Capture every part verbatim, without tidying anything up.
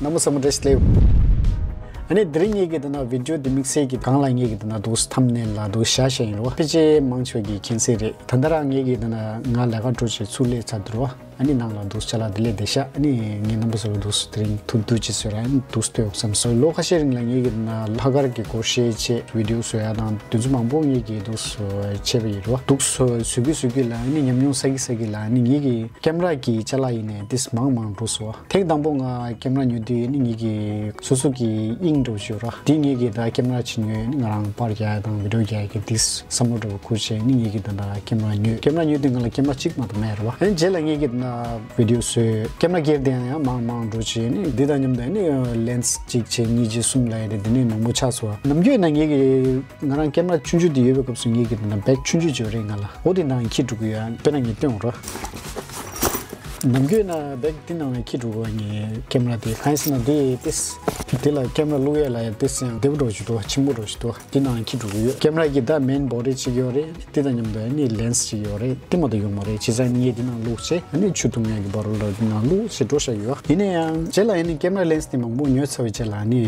རྣམ་པ་ཚང་མ་བཀྲ་ཤིས་བདེ་ལེགས། ཨ་ནི་དེ་རིང་ངེད་ཀྱི་དེ་ན་བི་ཌི་ཡོ་འདི་དམིགས་བསལ་གྱི་སྒང་ལ་ངེད་ཀྱི་དེ་ན་འདུག་ཐམ་ནེལ་ལ་འདུག་བཞག་བཞག་ཡིན་རོ། ཕལ་ཆེར་མང་ཆེ་བ་གིས་མཁྱེན་གསལ་རེད། ད་ལྟ་རང་ངེད་ཀྱི་དེ་ན་ང་ལས་ཀ་འགྲོ་བྱས་ཚུར་སླེབས་ཚར་འདུག་རོ། ཨ་ནི་ནང་ལ་འདུག་ཅ་ལག་དེ་ལས་བསྡད་ཤག་ཨ་ནི་ངའི་རྣམ་པ་ཚོ་ལ་འདུག་དེ་རིང་ཐུག་དུས་ཅི་བཟོས་ར། ཨ་ནི་འདུག་སྟོན་བསམ་སོང་། ལོ་ཁ་ཤས་རིང་ལ་ངེད་ཀྱི་དེ་ན་ལྷག་དཀར་གྱི་སྒོར་གཞས་བྱས་བི་ཌི་ཡོ་བཟོ་ཡ་དང་དེ་ཚོ་མང་པོ་ངེད་ཀྱིས་འདུག་བྱས་པ་ཡིན་རོ། འདུག་བཟོ་བཟོ་གི་བཟོ་གི་ལ་ཨ་ནི་ཉམས་མྱོང་བསགས་ཀྱི་བསགས་ཀྱི་ལ་ཨ་ནི་ངེད་ཀྱི་ཀེམ་ར་གི་ཅ་ལག་ཡིན་ནའི་ཏིས་མང་མང་འགྲོ་སོང་། ཐེངས་དང་པོ་ང་ཀེམ་ར་ཉོ་དུས་ནི་ངེད་ཀྱི་སོ་སོ་གི་དབྱིངས་འགྲོ་བཞུ་ར། དེ་ངེད་ཀྱི་ད་ཀེམ་ར་ཅིག་ཉོས་ནི་ང་རང་པར་རྒྱག་ཡ་དང་བི་ཌི་ཡོ་རྒྱག་ཡ་གི་ཏིས་བསམ་བློ་འགྲོ་བ་ཁུར་བྱས་ནི་ངེད་ཀྱི་ད་ད་ཀེམ་ར་ཉོས། ཀེམ་ར་ཉོས་དུས་ང་ལ་ཀེམ་ར་གཅིག་མ་གཏོགས་མེད་ར་བ། ཨ་ནི་རྗེས་ལ་ངེད་ཀྱི་ད་ན་བི་ཌི་ཡོ་བཟོས་ཀེམ་ར་སྒེར་དེ་ཡང་ཡང་མང་མང་འགྲོ་བྱས་ནི་འདི་དང་མཉམ་དུ་ནི་ལེན་སི་གཅིག་བྱས་གཉིས་བྱས་གསུམ་ལ་ཡ་རེད། དེ་ནི་མང་པོ་ཆགས་སོང་བ། ནམ་རྒྱུན་ན་ངེད་ཀྱི་ང་རང་ཀེམ་ར་ཆུང་ཆུང་དེ་ཡོད་པའི་སྐབས་སུ་ངེད་ཀྱི་དེ་ན་བེག་ཆུང་ཆུང་ཅིག་ཡོད་རེད་ང་ལ། འོ་དེ་ནང་འཁྱེར་འགྲོ་གི་ཡོད། དཔེར་ན་ངས་སྟོན་འོང་ར། ནམ་རྒྱུན་ན་བེག་དེ་ནང་ལ་འཁྱེར་འགྲོ་གི་ཡོད། ངའི་ཀེམ་ར་དེ་གང་ཡིན་ཟེར་ན་དེ་ཏིས་དེ་ལ་ཀེམ་ར་བླུག་ཡས་ལ་ཡ་ཏིས་ཡང་བདེ་པོ་འགྲོ་ཞིག་འདུག་ཆེན་པོ་འགྲོ་ཞིག་འདུག་དེ་ནང་འཁྱེར་འགྲོ་གི་ཡོད། ཀེམ་ར་གི་ད་མེན་བོ་ཌི་གཅིག་ཡོད་རེད། དེ་དང་མཉམ་དུ་ནི་ལེན་སི་གཅིག་ཡོད་རེད། དེ་མ་གཏོགས་ཡོད་མ་རེད། བྱས་ཙང་ངས་དེ་ནང་བླུགས་བྱས་ཨ་ནི་ཆུ་འཐུང་ཡས་ཀྱི་བར་ལ་དེ་ནང་བླུགས་བྱས་འགྲོ་བཞག་ཡོད། ཡིན་ན་ཡང་རྗེས་ལ་ཡིན་ནི་ཀེམ་ར་ལེན་སི་དེ་མང་པོ་ཉོས་ཚར་བའི་རྗེས་ལ་ནི་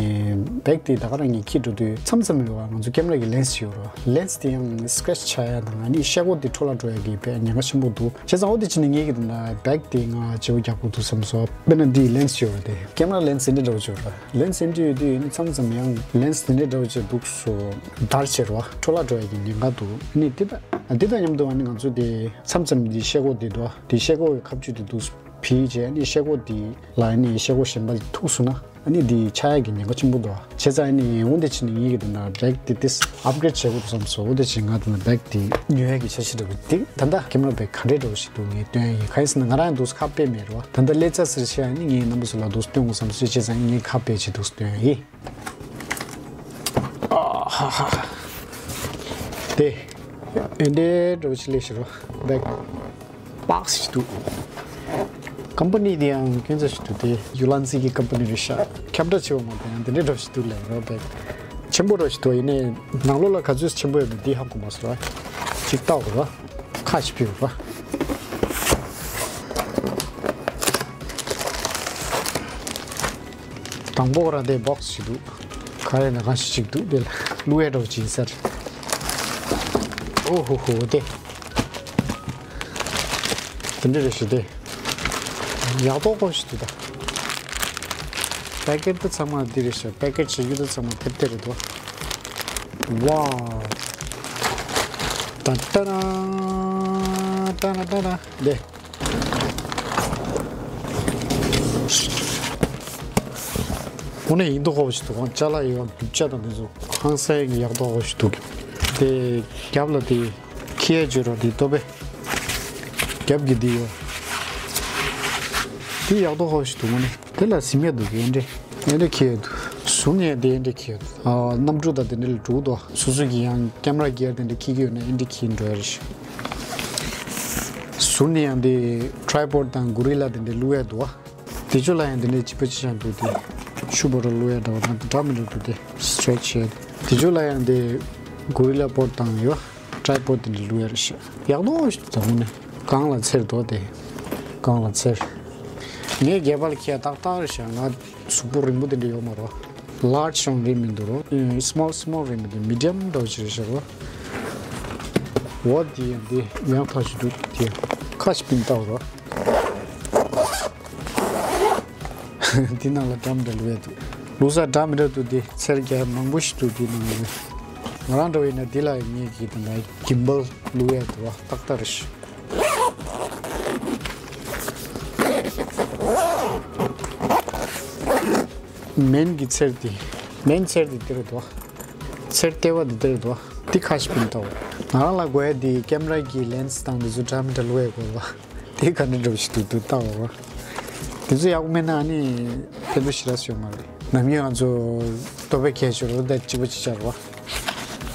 བེག་དེ་ད་ག་རང་ངས་འཁྱེར་འགྲོ་དུས་མཚམས་མཚམས་ཡོད་བ། ང་ཚོ་ཀེམ་ར་གི་ལེན་སི་ཡོད་རོ། ལེན་སི་དེ་ཡང་སི་ཀེ་རེ་ཆི་ཆགས་ཡ་དང་ཨ་ནི་ཤེལ་སྒོ་དེ་འཕྲོ་བརླག་འགྲོ་ཡ་གི་དཔེ་ཉེན་ཁ་ཆེན་པོ་འདུག་བྱས་ཙང་འོ་དེ་བྱས་ནི་ངས་ཀྱི་དེ་ན་བེག་དེ་ང་བརྗེ་པོ་རྒྱག་དགོས་འདུག་བསམ་སོང་། དཔེར་ན་འདི་ལེན་སི་ཡོད་རེད་དེ། ཀེམ་ར་ལེན་སི་འདི་འདྲ་བོ་ཅིག་ཡོད་ར། ལེན་སི་འདི་ཡོད་དུས་ནི་མཚམས་མཚམས་ཡང་ལེན་སི་འདི་འདྲ་བོ་ཅིག་འདུག་སོ། འདར་བྱེད་རོ། འཕྲོ་བརླག་འགྲོ་ཡ་གི་ཉེན་ཁ་འདུག་ནི་འདི་ད་འདི་དང་མཉམ་དུ་ཨ་ནི་ང་ཚོ་དེ་མཚམས་མཚམས་འདི་ཤེལ་སྒོ་འདི་འདུག་དེ་ཤེལ་སྒོ་གི་ཁ་གཅུས་དེ་འདུག་སོ། བྱས་ནི་ཤེལ་སྒོ་འདི་ལ་ནི་ཤེལ་སྒོ་གཞན་པ་ཐུག་སོང་ན་ཨ་ནི་འདི་ཆགས་ཡ་གི་ཉེན་ཁ་ཆེན་པོ་འདུག་བྱས་ཙང་ནི་འོ་འདི་བྱས་ནི་ངེད་ཀྱི་དེ་ན་བེག་དེ་ཏིས་ཨབ་གྲེ་ཌི་བྱེད་དགོས་འདུག་བསམ་སོང་། འོ་འདི་བྱས་ང་དེ་ན་བེག་དེ་ཉོ་ཡ་གི་འཆར་གཞི་འདྲ་བོ་དེ། ད་ལྟ་ཀེམ་ར་བེག་ག་འདྲས་འདྲ་བོ་ཞིག་འདུག་ངས་སྟོན་ཡ་ཡིན། གང་ཡིན་ཟེར་ན་ང་རང་ཡང་འདུག་སེ་ཁ་དཔེ་མེད་རེད་བ། ད་ལྟ་ལས་ཚ་ཟེར་བཤད་ཡ་ནི་ངའི་རྣམ་པ་ཚོ་ལ་འདུག་སེ་སྟོན་དགོས་བསམ་སོང་། བྱས་ཙང་ངས་ཁ་དཔེ་བྱེད་འདུག་སེ་སྟོན་ཡ་ཡིན། ཨ་ཧ་ཧ། དེ། ཨེ་འདྲས་འདྲ་བོ་ཞིག་སླེབས་ཤག་རོ། བེག་པགས་ཞིག་འདུག་ཀམ་པ་ནི་དེ་ཡང་སྐྱོན་ཆ་ཞིག་འདུག་དེ་ཡུ་ལན་སི་གི་ཀམ་པ་ནི་རེད་ཤག་ཁྱབ་བསྒྲགས་བྱེད་པ་མ་གཏོགས་ཡང་དེ་འདྲས་འདྲ་བོ་ཞིག་འདུག་ལབ་རོ། བེག་ཆེན་པོ་འདྲ་བོ་ཞིག་འདུག་ཡིན་ནའི་ནང་ལོགས་ལ་ག་ཚོད་ཆེན་པོ་ཡོད་མེད་དེ་ཧ་གོ་མ་སོང་ར། ཅིག་ལྟ་འོ་ར། ཁ་ཞིག་ཕུད་ར། དང་པོ་ར་དེ་བོག་སི་ཞིག་འདུག་ག་རེ་ན་གང་ཞིག་ཅིག་འདུག་དེ་ལ་བླུག་ཡས་འདྲ་བོ་ཅིག་ཡིན་ས་རེད། ཨོ་ཧོ་ཧོ་དེ། དེ་འདྲ་རེད་ཤག་དེ། ཡག་ཏོག་ཏོ་ཞིག་འདུག་ད། པེ་ཀེ་ཊི་དེ་ཚང་མ་འདི་རེད་ཤག་པེ་ཀེ་ཊི་བྱེད་རྒྱུ་དེ་ཚང་མ་དེབ་དེ་རེད་དོ། ཝའོ། ཏན་ཏན་ཏན་ཏན་ཏན་ཏན་དེ། དངོས་གནས་ཡིན་མདོག་ཁ་པོ་ཞིག་འདུག་ཁང་ཅ་ལག་ཡོད་པ་རྒྱུ་ཆ་དང་དེ་ཚོ་ཧང་སང་གི་ཡག་མདོག་ཁ་པོ་ཞིག་འདུག་དེ་རྒྱབ་ལ་དེ་ཁྱི་ཡ་བརྗོད་རོགས་དེ་ལྟོ་པས། རྒྱབ་ཀྱི་དེ་ཡོད། དེ་ཡག་མདོག་ཁ་པོ་ཞིག་འདུག་དངོས་གནས། དེ་ལ་གཟིམ་ཡ་འདུག་ཨེ་འདྲས་ཨེ་འདྲས་ཁྱི་ཡ་འདུག་ཟུར་ནས་དེ་ཨེ་འདྲས་ཁྱི་ཡ་འདུག་ཨ་གནམ་གྲུ་དང་དེ་འདྲས་ལ་འགྲོ་གི་འདུག་སོ་སོ་གི་ཡང་ཀེམ་ར་གི་ཡ་དེ་འདྲས་ཁྱི་གི་ཡོད་ན་ཨེ་འདྲས་ཁྱི་འགྲོ་ཡ་རེད་ཤག་ཟུར་ནས་ཡང་དེ་ཊི་རའི་པོ་ཌི་དང་གོ་རི་ལ་དེ་འདྲས་བླུག་ཡ་འདུག་ཨ། དེ་ཚོ་ལ་ཡང་དེ་འདྲའི་གཅིག་པ་གཅིག་རྐྱང་འདུག་སྟེ། ཤུ་བོ་ར་བླུག་ཡ་འདྲ་བ་དང་འདྲ་མི་འདྲ་འདུག་སྟེ། སི་ཊེ་ཆི་བྱས། དེ་ཚོ་ལ་ཡང་དེ་གོ་རི་ལ་པོ་ཌི་དང་ཡོད། ཊི་རའི་པོ་ཌི་དེ་འདྲ་བླུག་ཡ་རེད་ཤག་ཡག་ཏོག་ཞིག་འདུག་ད་དངོས་གནས། གང་ལ་འཚེར་འདུག་དེ། གང་ལ་འཚེར། ངས་སྒལ་པ་ལ་འཁྱེར་ཏག་ཏག་རེད་ཤག་ང་གཟུགས་པོ་རིང་པོ་དེ་འདྲ་ཡོད་མ་རེད། ལཱར་ཇི་ཡང་རེད་མི་འདུག་རོ། སི་མོལ་སི་མོལ་རེད་མི་འདུག་མི་ཌི་ཡམ་འདྲ་བོ་ཅིག་རེད་ཤག་རོ། འོ་དེ་ཡང་དེ་ཡང་ཐག་ཞིག་འདུག་དེ་ཁ་ཞིག་པིན་ལྟ་བ་རོ། འདི་ནང་ལ་འདྲ་མི་འདྲ་བླུག་ཡ་འདུག་བླུག་ས་འདྲ་མི་འདྲ་འདུག་དེ་ཚེར་རྒྱག་མང་པོ་ཞིག་འདུག་དེ་ནང་ལ། ང་རང་འདྲ་བ་ཡིན་ན་འདི་ལ་ངེད་ཀྱི་དེ་འདྲ་གིམ་བལ་བླུག་ཡ་འདུག་བ་ཏག་ཏག་རེད་ཤག་མེན་གྱི་ཚེར་དེ། མེན་ཚེར་དེ་འདི་རེད་འདུག་བ། ཚེར་ལྟེ་བ་དེ་འདི་རེད་འདུག་བ། འདི་ཁ་ཞིག་པིན་ལྟ་བ། ང་རང་ལ་དགོས་ཡ་དེ་ཀེམ་ར་གི་ལེན་སི་དང་འདི་ཚོ་འདྲ་མི་འདྲ་བླུག་ཡ་དགོས་བ། དེ་ག་འདྲ་འདྲ་བོ་ཞིག་འདུག་འདུག་ལྟ་འོ། དེ་ཚོ་ཡག་པོ་མེད་ན་ཨ་ནི་ཕན་ཐོགས་ཞེ་དྲག་ཡོད་མ་རེད། ནམ་རྒྱུན་ང་ཚོ་ལྟོ་པའི་ཁྱད་ཆོས་རོ་ད་གཅིག་པ་གཅིག་ཆར་བ།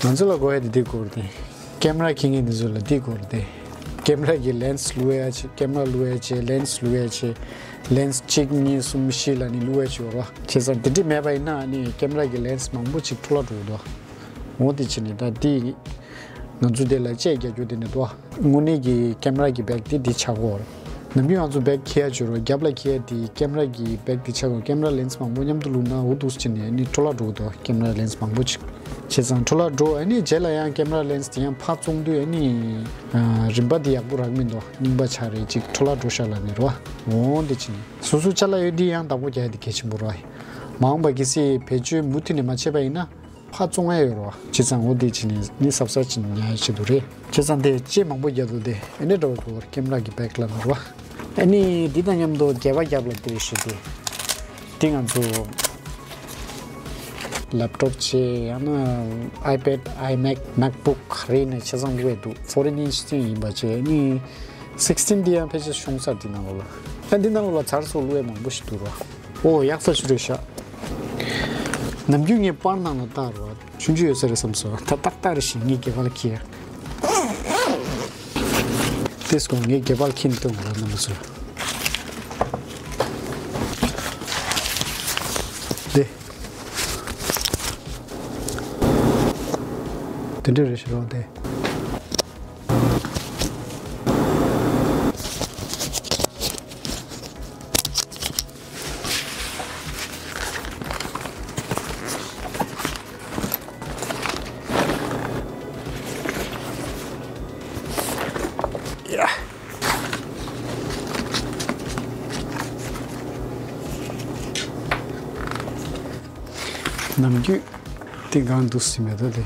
ང་ཚོ་ལ་དགོས་ཡ་དེ་འདི་དགོས་རེད་དེ། ཀེམ་ར་འཁྱེར་མཁན་དེ་ཚོ་ལ་འདི་དགོས་རེད་དེ། ཀེམ་ར་གི་ལེན་སི་བླུག་ཡ་ཆེད། ཀེམ་ར་བླུག་ཡ་ཆེད། ལེན་སི་བླུག་ཡ་ཆེད། ལེན་སི་གཅིག་གཉིས་གསུམ་བཞི་ལ་ནི་བླུག་ཡ་ཆེད་རོ། བྱས་ཙང་དེ་འདྲ་མེད་པ་ཡིན་ན་ཨ་ནི་ཀེམ་ར་གི་ལེན་སི་མང་པོ་ཅིག་འཕྲོ་བརླག་འགྲོ་གི་འདུག་འོ་དེ་བྱས་ནས་ད་འདི། ང་ཚོ་དེ་ལ་དཔྱད་རྒྱག་རྒྱུ་དེ་ནི་འདུག་དངོས་གནས་ཀྱི་ཀེམ་ར་གི་བེག་དེ་འདི་ཆགས་ཀྱི་ཡོད་རེད། ནམ་རྒྱུན་ང་ཚོ་བེག་འཁྱེར་ཡ་བྱོས་རོགས། རྒྱབ་ལ་འཁྱེར་ཡ་དེ་ཀེམ་ར་གི་བེག་དེ་ཆགས་དགོས། ཀེམ་ར་ལེན་སི་མང་པོ་མཉམ་དུ་བླུགས་ན་འུ་ཐུག་སེ་བྱས་ནས་ཨ་ནི་འཕྲོ་བརླག་འགྲོ་གི་འདུག་ཀེམ་ར་ལེན་སི་མང་པོ་ཅིག་བྱས་ཙང་འཕྲོ་བརླག་འགྲོ། ཨ་ནི་རྗེས་ལ་ཡང་ཀེམ་ར་ལེན་སི་དེ་ཡང་ཕར་བཙོང་དུས་ཨ་ནི་ཨ་རིན་པ་དེ་ཡག་པོ་རག་མི་འདུག་རྙིང་པ་ཆགས་རེད། ཅིག་འཕྲོ་བརླག་འགྲོ་ཤག་ལབ་ནས་རེད་བ། འོ་འདི་བྱས་ནས་སོ་སོ་ཅ་ལག་ཡོད་དུས་ཡང་བདག་པོ་རྒྱག་ཡ་དེ་གལ་ཆེན་པོ་རེད་བ། མ་འོངས་པ་གལ་སྲིད་བེད་སྤྱོད་མུ་མཐུད་ནས་མ་བྱས་པ་ཡིན་ན། ཕར་བཙོང་ཡ་ཡོད་རེད་བ། བྱས་ཙང་འོ་དེ་བྱས་ནས་ནི་གཟབ་གཟབ་བྱས་ནས་ཉར་ཡ་ཆེད་དུ་རེད། བྱས་ཙང་དེ་ལྕེ་མང་པོ་རྒྱག་འདུག་དེ་ཨེ་འདྲ་འདྲ་བོ་འདུག་ཀེམ་ར་གི་བེག་ལབ་ན་རེད་བ། ཨ་ནི་འདི་དང་མཉམ་དུ་རྒྱབ་པ་རྒྱབ་ལ་དེ་ཞིག་དེ། དེ་ང་ཚོ་ལེབ་ཊོབ་བྱས་ཡང་ན་ཨའི་པེཌ། ཨའི་མེག། མེག་བུག་ག་རེ་ཡིན་ན་ཆ་ཚང་བླུགས་ཡ་འདུག་ཕོར་ཊིན་ཨིན་ཆི་ཅིག་ཡིན་པ་བྱས། ཨ་ནི་སིག་སི་ཊིན་དེ་ཡང་ཕལ་ཆེར་ཤོང་ས་འདི་ནང་ལོགས་ལ། ཨ་འདི་ནང་ལོགས་ལ་ཚར་སོགས་བླུགས་ཡ་མང་པོ་ཞིག་འདུག་རེད་བ། ཨོ་ཡག་ས་ཞིག་རེད་ཤག་ནམ་རྒྱུན་ངས་པར་ནང་ལ་བལྟ་རོགས། ཆུང་ཆུང་ཡོད་ས་རེད་བསམ་སོང་། ད་ཏག་ཏག་རེད་ཤག་ངས་སྒལ་པ་ལ་འཁྱེར། དེ་སྐོར་ངས་སྒལ་པ་ལ་འཁྱེར་ནས་སྟོན་དགོས་ར་རྣམ་པ་ཚོ། དེ། དེ་འདྲ་རེད་ཤག་རོགས་དེ། ནམ་རྒྱུན་དེ་གང་འདུག་སེ་མེད་ད་དེ།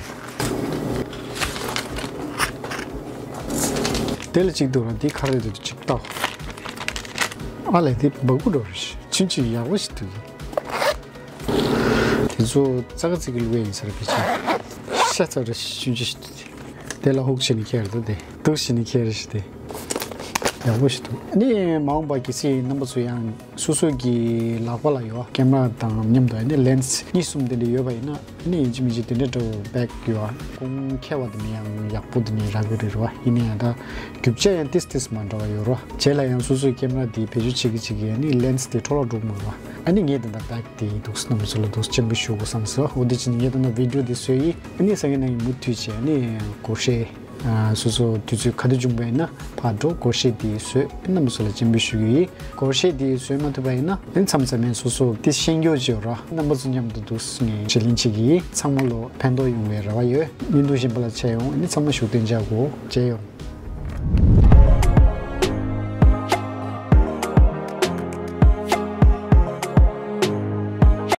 དེ་ལ་གཅིག་འདུག་ར། འདི་ག་རེ་རེད་འདུག་གཅིག་ལྟ། ཨ་ལས། དེ་སྦ་ཁུག་འདྲ་བོ་རེད། ཆུང་ཆུང་ཡག་པོ་ཞིག་འདུག་དེ་ཚོ་ཙག་ཙིག་གི་བླུགས་ཡ་ཡིན་ས་རེད། ཕལ་ཆེར་ཤ་ཚ་རེད། ཆུང་ཆུང་ཞིག་འདུག་དེ་ལ་ཧུག་བྱས་ནས་འཁྱེར་འདུག་དེ་འདུག་སེ་བྱས་ནས་འཁྱེར་ཞིག་དེ་ཡག་པོ་ཞིག་འདུག་ཨ་ནི་མ་འོངས་པ་གལ་སྲིད་རྣམ་པ་ཚོ་ཡང་སོ་སོ་གི་ལག་པ་ལ་ཡོད་ཀེམ་ར་དང་མཉམ་དུ་ཨ་ནི་ལེན་སི་གཉིས་གསུམ་དེ་འདྲ་ཡོད་པ་ཡིན་ན། ཨ་ནི་ཡིན་གཅིག་མིན་གཅིག་དེ་འདྲ་འདྲ་བོ་བེག་ཡོད་ཨ། གོང་ཁེ་བ་དེ་ནི་ཡང་ཡག་པོ་དེ་ནི་རག་གི་རེད་ར། ཡིན་ན་ཡང་ད་རྒྱུ་ཆ་ཡང་ཏིས་ཏིས་མ་འདྲ་བ་ཡོད་ར། རྗེས་ལ་ཡང་སོ་སོའི་ཀེམ་ར་དེ་བེད་སྤྱོད་བྱེད་ཀྱི་བྱེད་ཀྱི་ཨ་ནི་ལེན་སི་དེ་འཕྲོ་བརླག་འགྲོ་གི་མ་རེད་བ། ཨ་ནི་ངས་ད་ལྟ་བེག་དེ་འདུག་སེ་རྣམ་པ་ཚོ་ལ་འདུག་སེ་སྤྱན་འབུལ་ཞུ་དགོས་བསམ་སོང་། འོ་དེ་བྱས་ནས་ངས་ད་ལྟ་བི་ཌིའོ་དེ་བཟོས་ཡིན། ཨ་ནི་སང་ཉིན་གནངས་ཉིན་མུ་མཐུད་བྱས་ཨ་ནི་སྒོར་གཞས། ཨ་སོ་སོ་དུས་ཚོད་ག་དུས་བྱུང་བ་ཡིན་ན་ཕར་འགྲོ། སྒོར་གཞས་དེ་བཟོས། རྣམ་པ་ཚོ་ལ་སྤྱན་འབུལ་ཞུ་གི་ཡིན། སྒོར་གཞས་དེ་བཟོས་མ་ཐུབ་པ་ཡིན་ན་ཨ་ནི་མཚམས་མཚམས་ཡང་སོ་སོ་དེ་ཤེས་མཁན་ཅིག་ཡོད་ར། རྣམ་པ་ཚོ་མཉམ་དུ་འདུག་སེ་ངས་དྲི་ལན་བྱེད་ཀྱི་ཡིན། ཚང་མ་ལོ་ཕན་ཐོགས་ཡོང་བའི་རེ་བ་ཡོད། བརྙན་ཐུང་གཞན་པ་ལ་མཇལ་ཡོང་། ཨ་ནི་ཚང་མ་བཞུགས་གདན་འཇགས་དགོས། མཇལ་ཡོང་།